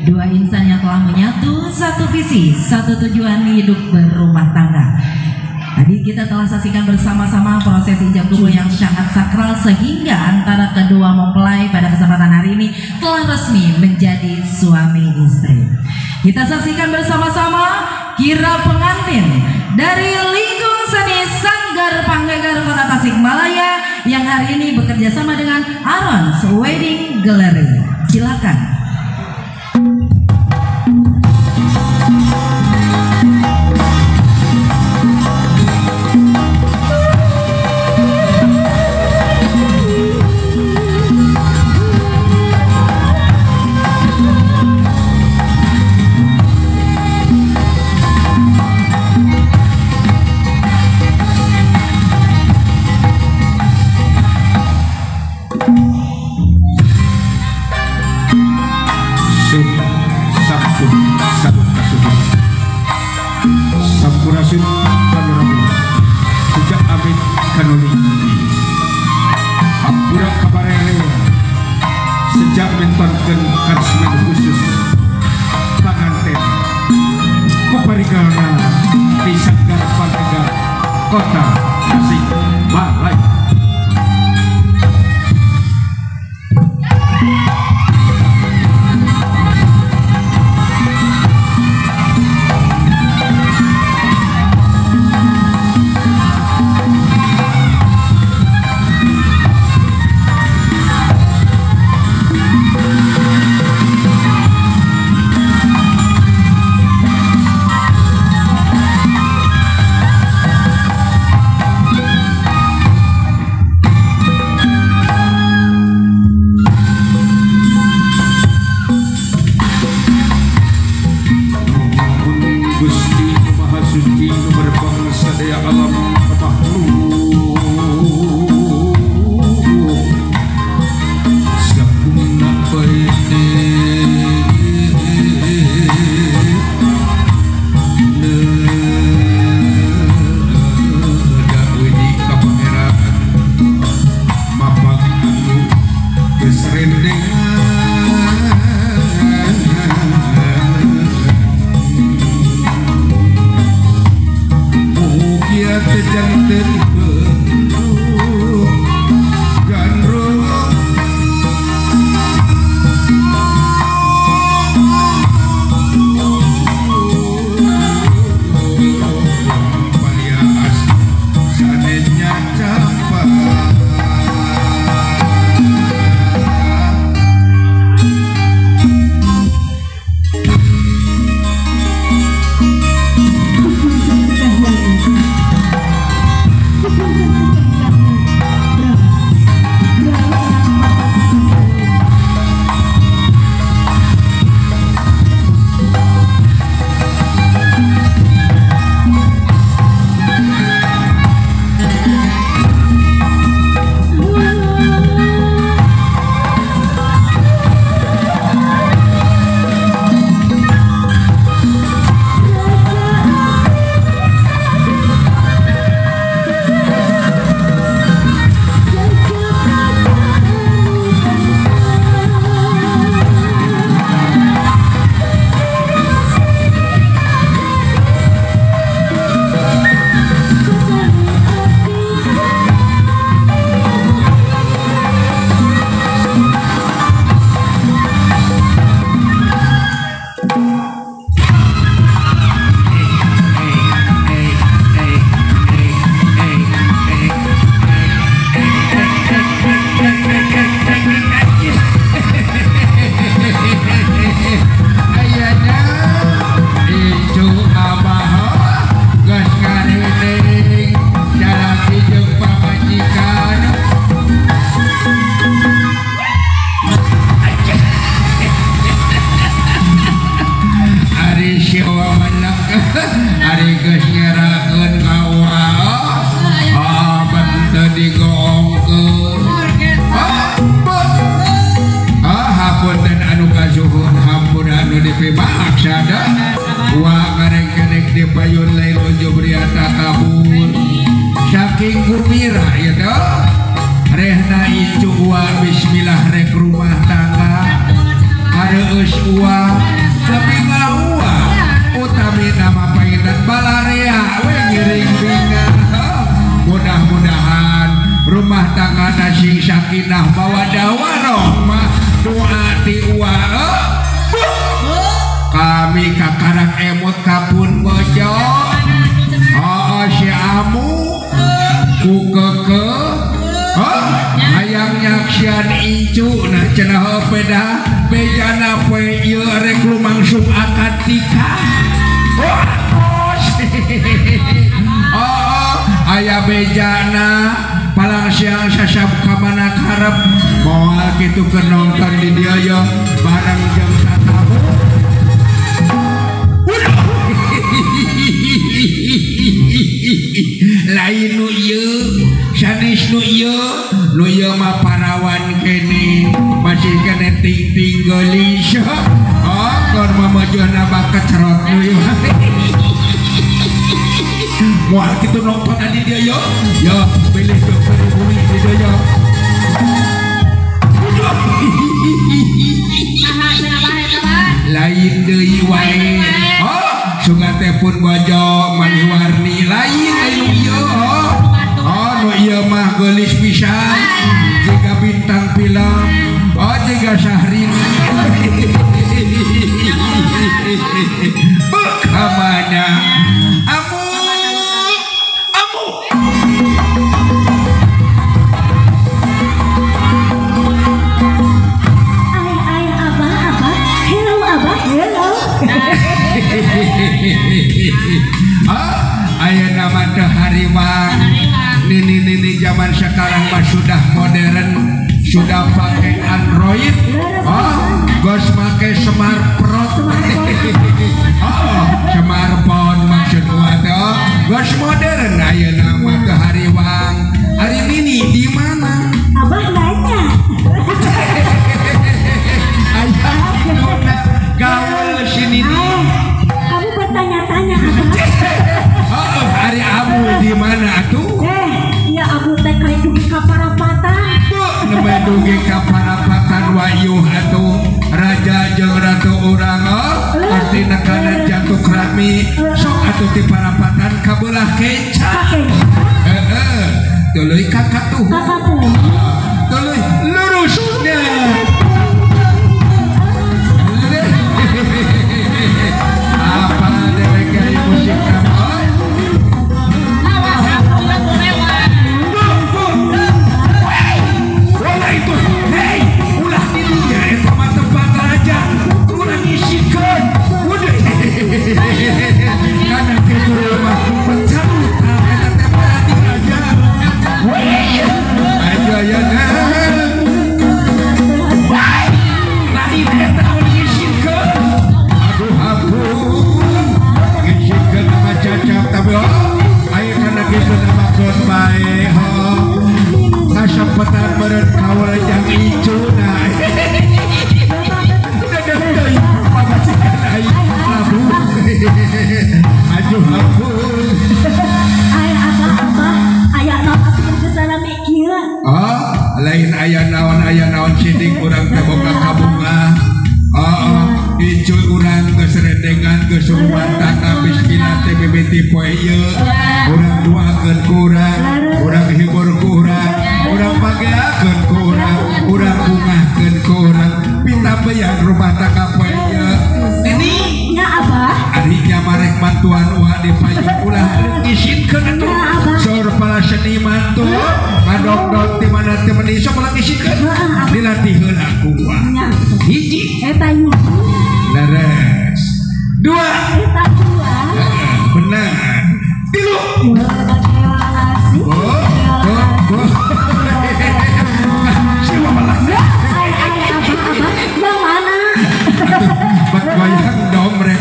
Dua insan yang telah menyatu satu visi, satu tujuan hidup berumah tangga. Tadi kita telah saksikan bersama-sama proses ijab kabul yang sangat sakral sehingga antara kedua mempelai pada kesempatan hari ini telah resmi menjadi suami istri. Kita saksikan bersama-sama kira pengantin dari Lingkung Seni Sanggar Panggegar Kota Tasikmalaya yang hari ini bekerja sama dengan Aron's Wedding Gallery. Silakan. Sampurasun Panorama sejak amit kanoni Hampura kabarere sejak mentonkeun karisma khusus panganten kuparigalna di Sanggar Panggegar Kota Tasikmalaya. Gusti Maha Suci nomor sadaya alam makhluk sakumna baene daweni ka pangeran mapak anu geus rendeng. Janten gandrung palias sanenya campak. Saking gumira ya toh rehna incu wa bismillah rek rumah tangga. Hareueus uang lebih ngahua utami nama panginten balarea we ngiring bingah. Mudah-mudahan rumah tangga sing sakinah mawaddah warahmah doa ti uwa. Kami kakarak emut kapun bojo. Oh si amu ku keke hayang nyaksian incu nah cenah peda bejana poe ieu rek lumangsung akad nikah. Oh aya bejana palang siang sasab ka mana karep moal kitu keur nonton di dieu yo bareng jeung tatamu. Lain nu ieu sanes nu ieu nu ieu mah parawan kene masih kene ting-ting geulis. Oh keur mamajeuhna bakat cerot nu ieu. Moal kitu nonton di dieu yo yo pilih ke bumi di dieu yo. Lain deui wae. Oh sungan teh pun bojo mani warni lain anu ieu. Oh nu ieu mah geulis pisan jiga bintang film. Oh jiga Syahrini. Beuh ka mana amu amu. Ay ay abah abah hello abah hello. Aya nama teh hariwang. Nini-nini zaman sekarang mah sudah modern, sudah pakai Android. Oh, gos make smartphone. Oh, smartphone maksud gua teh. Oh, gos modern aya nama teh hariwang. Hari nini di mana? Abah nanya. Ayah gaul sini nih. Kamu bertanya-tanya abah. Oh, hari abu di mana atuh? Ya abu teh kayak dugi ka parapatan. Nembe dugi ka parapatan wayuh atuh. Raja jeung ratu urang oh, artina kana jatuh rami. Sok atuh ti parapatan ka beulah kenca. Heeh. Tuluy ka katuh. Tuluy lurus nya. Apa dewek musik kamu? Itu, hei, ulah dirinya, eta mah tempat raja, kurang isikeun. Udah, kana kitu mah mencarut, eta teh berarti raja. Ayo ya lain eta ulah isikeun. Aduh ampun, isikeun mah cacap tapi oh, aya kana kitu mah keun bae ho. Kasempetan meureun kaula jang icuna. Pamajikan aing labu. Aduh ampun. Aya abah-abah, aya naon atuh geus rame kieu. Oh, lain aya naon sidik urang teh boga kabunga. Oh, icu urang geus rendengan geus rumah tangga bismillah teh mimiti poe ieu. Urang doakeun ku urang, urang hibur ku urang, urang pageakeun ku urang, urang bungahkeun ku urang, pitabeyan rumah tangga poe ieu. Nini nya abah, ari nya marek bantuan uwa di payung ulah ngisinkeun atuh. Saur para seniman tuh ngadongdong ti mana teh meuni sok ulah ngisinkeun. Dilatih heula ku uwa. Hiji eta hiji. Leres. Dua. Eta dua. Benar. Tilu. Oh, oh, oh. Siapa malah? Ay, ay, abah, abah, yang mana? Bat goyang domrek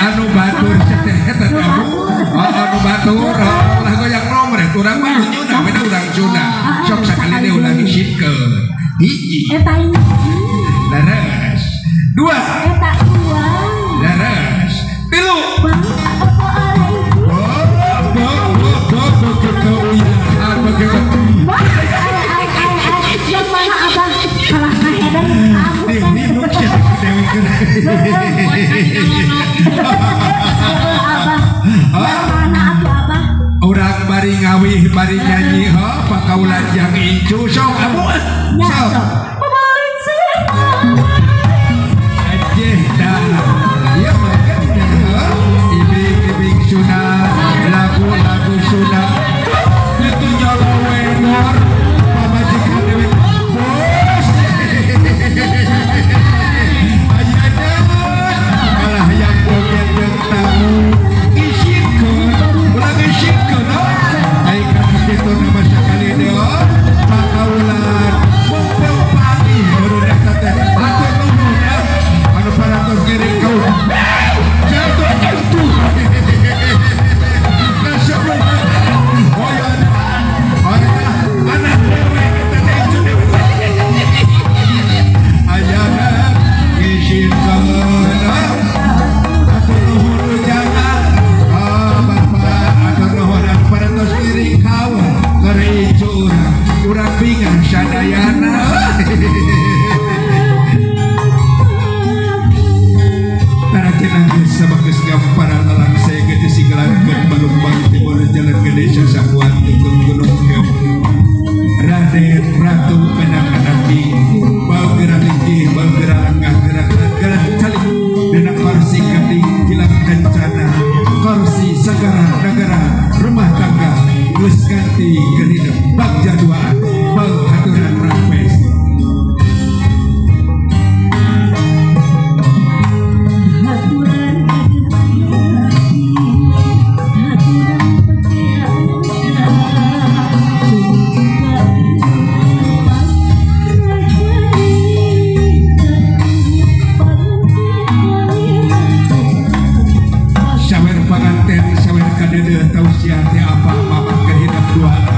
anu batur teh eta tamu. Oh, anu batur, ulah goyang domrek. Urang mah nyuna, beda urang Sunda. Sok sakali deui ulah ngisikeun. Hiji. Eta hiji. Leres. Dua. Eta dua. Leres. Tilu. Yang mana abah? Kalah kahedan. Mana atuh abah? Urang bari ngawih bari nyanyi ho pakaulan jang incu sok abu sok. Ajeh dah. Ieu mah kan ibing-ibing Sunda, lagu-lagu Sunda. Itu nyolowengor pamajikan dewek. Bos. Ayeuna malah yang joget jeung tamu isinkeun, ulah isinkeun ai kana kitu nama sakali deui pakaulan mumpung pagi barudak teh hatur nuhun anu parantos ngiring kaum. Jatuh itu. Urang bingung sadayana. Taracenah sabageus gampara lalangse geus sigelarkeun balumbang timur jalan ke desa Sapuan Gunung Gunung Raden Ratu Menak Anaki bau gerak linggih bau gerak langkah gerak gerak calik dina kursi gading kilang kencana kursi sagara nagara rumah tangga geus ganti geuning bagja duaan bau haturan rampes. Sawer panganten sawer kadeudeuh tausiah teh apa mama keur hidup dua anak.